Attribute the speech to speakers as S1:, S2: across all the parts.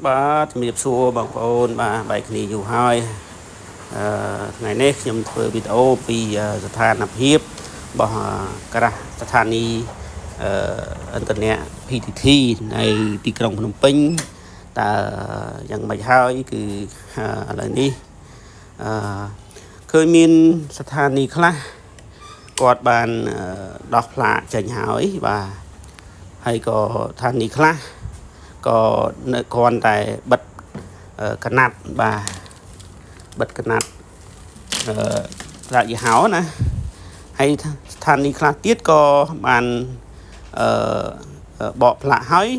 S1: បាទជំរាបសួរបងប្អូនបាទបែកគ្នាយូរហើយអឺថ្ងៃនេះខ្ញុំធ្វើវីដេអូពីស្ថានភាពរបស់ក្រាស់ស្ថានីយ៍អ៊ីនធឺណិត PTT នៅទីក្រុងភ្នំពេញតើយ៉ាងម៉េចហើយគឺឥឡូវនេះអឺឃើញមានស្ថានីយ៍ខ្លះគាត់បានដោះផ្លាកចេញហើយបាទហើយក៏ស្ថានីយ៍ខ្លះក៏នៅគ្រាន់តែបិទកណាត់បាទបិទកណាត់អឺផ្លាកយីហោណាហើយស្ថានីយ៍ខ្លះទៀតក៏បានអឺបកផ្លាកហើយ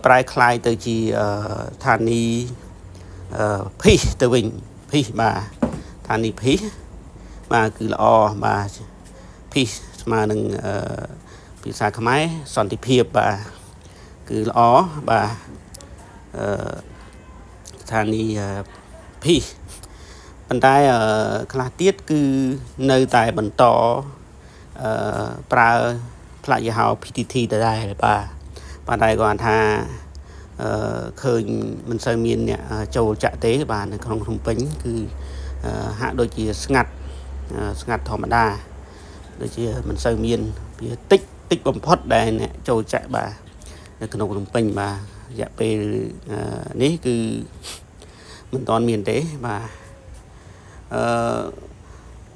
S1: ប្រែคล้ายទៅជាស្ថានីយ៍ភីសទៅវិញភីសបាទស្ថានីយ៍ភីសបាទគឺល្អបាទភីសស្មើនឹងភាសាខ្មែរសន្តិភាពបាទគឺល្អបាទអឺស្ថានីយ៍ភីសប៉ុន្តែខ្លះទៀតគឺនៅតែបន្តអឺប្រើផ្លាកយីហោ PTT ដដែលបាទប៉ុន្តែគាត់ថាអឺឃើញមិនសូវមានអ្នកចូលចាក់ទេបាទនៅក្នុងភ្នំពេញគឺហាក់ដូចជាស្ងាត់ស្ងាត់ធម្មតាដូចជាមិនសូវមានវាតិចតិចបំផុតដែលអ្នកចូលចាក់បាទនៅក្នុងភ្នំពេញបាទរយៈពេលនេះគឺមិនទាន់មានទេបាទអឺ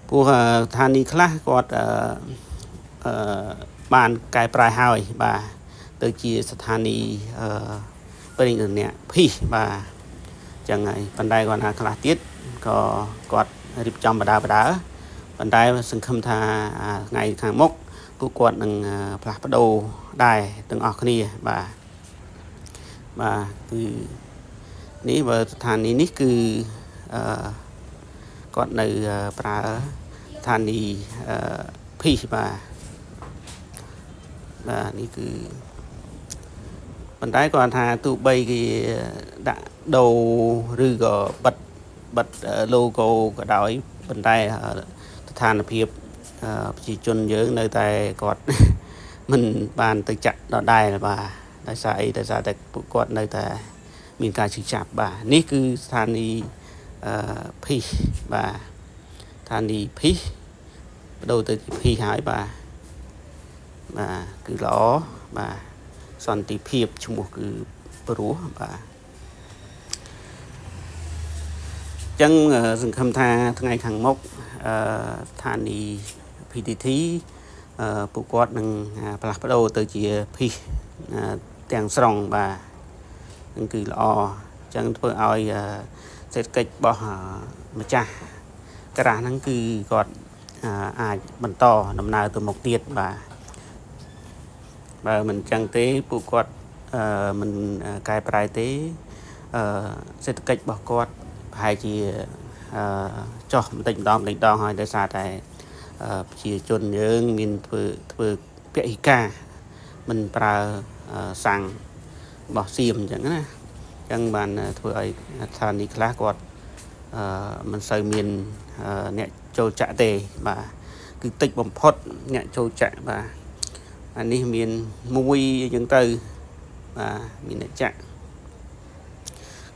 S1: ព្រោះស្ថានីយ៍ខ្លះគាត់អឺបានកែប្រែហើយបាទទៅជាស្ថានីយ៍អឺប្រេងឥន្ធនៈភីសបាទចឹងហើយប៉ុន្តែគាត់ថាខ្លះទៀតក៏គាត់រៀបចំបដាបដាប៉ុន្តែសង្ឃឹមថាថ្ងៃខាងមុខពួកគាត់នឹងផ្លាស់ប្ដូរដែរទាំងអស់គ្នាបាទបាទគឺនេះបើស្ថានីយ៍នេះគឺអឺគាត់នៅប្រើស្ថានីយ៍អឺភីសបាទបាទនេះគឺប៉ុន្តែគាត់ថាទោះបីគេដាក់ដូរឬក៏បិទបិទ logo ក៏ដោយប៉ុន្តែស្ថានភាពប្រជាជនយើងនៅតែគាត់មិនបានទៅចាក់ដដែលបាទដោយសារអីដោយសារតែពួកគាត់នៅតែមានការឈឺចាប់បាទនេះគឺស្ថានីយ៍អឺភីសបាទស្ថានីយ៍ភីសបដូរទៅជាភីសហើយបាទបាទគឺល្អបាទសន្តិភាពឈ្មោះគឺព្រោះបាទអញ្ចឹងសង្ឃឹមថាថ្ងៃខាងមុខអឺស្ថានីយ៍ PTT អឺពួកគាត់នឹងផ្លាស់ប្ដូរទៅជាភីសទាំងស្រុងបាទនឹងគឺល្អអញ្ចឹងធ្វើឲ្យសេដ្ឋកិច្ចរបស់ម្ចាស់ក្រាស់ហ្នឹងគឺគាត់អាចបន្តដំណើរទៅមុខទៀតបាទបើមិនអញ្ចឹងទេពួកគាត់មិនកែប្រែទេអឺសេដ្ឋកិច្ចរបស់គាត់ប្រហែលជាអឺចុះបន្តិចម្ដងបន្តិចម្ដងហើយដោយសារតែប្រជាជនយើងមានធ្វើធ្វើពហិការមិនប្រើសាំងរបស់សៀមអញ្ចឹងណាអញ្ចឹងបានធ្វើឲ្យស្ថានីយ៍ខ្លះគាត់អឺមិនសូវមានអ្នកចូលចាក់ទេបាទគឺតិចបំផុតអ្នកចូលចាក់បាទអានេះមានមួយអញ្ចឹងទៅបាទមានអ្នកចាក់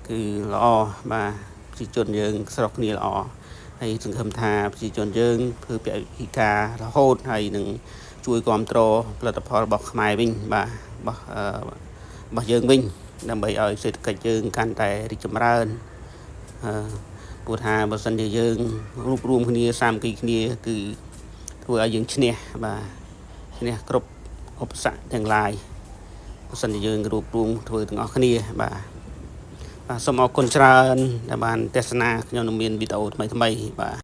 S1: គឺល្អបាទប្រជាជនយើងស្រុកគ្នាល្អហើយសង្ឃឹមថាប្រជាជនយើងធ្វើពហិការរហូតហើយនឹងជួយគ្រប់គ្រងផលិតផលរបស់ខ្មែរវិញបាទរបស់យើងវិញដើម្បីឲ្យសេដ្ឋកិច្ចយើងកាន់តែរីកចម្រើនអឺព្រោះថាបើសិនជាយើងរួបរួមគ្នាសាមគ្គីគ្នាគឺធ្វើឲ្យយើងឈ្នះបាទឈ្នះគ្រប់ឧបសគ្គទាំងឡាយបើសិនជាយើងរួបរួមធ្វើទាំងអស់គ្នាបាទបាទសូមអរគុណច្រើនដែលបានទស្សនាខ្ញុំនឹងមានវីដេអូថ្មីៗបាទ។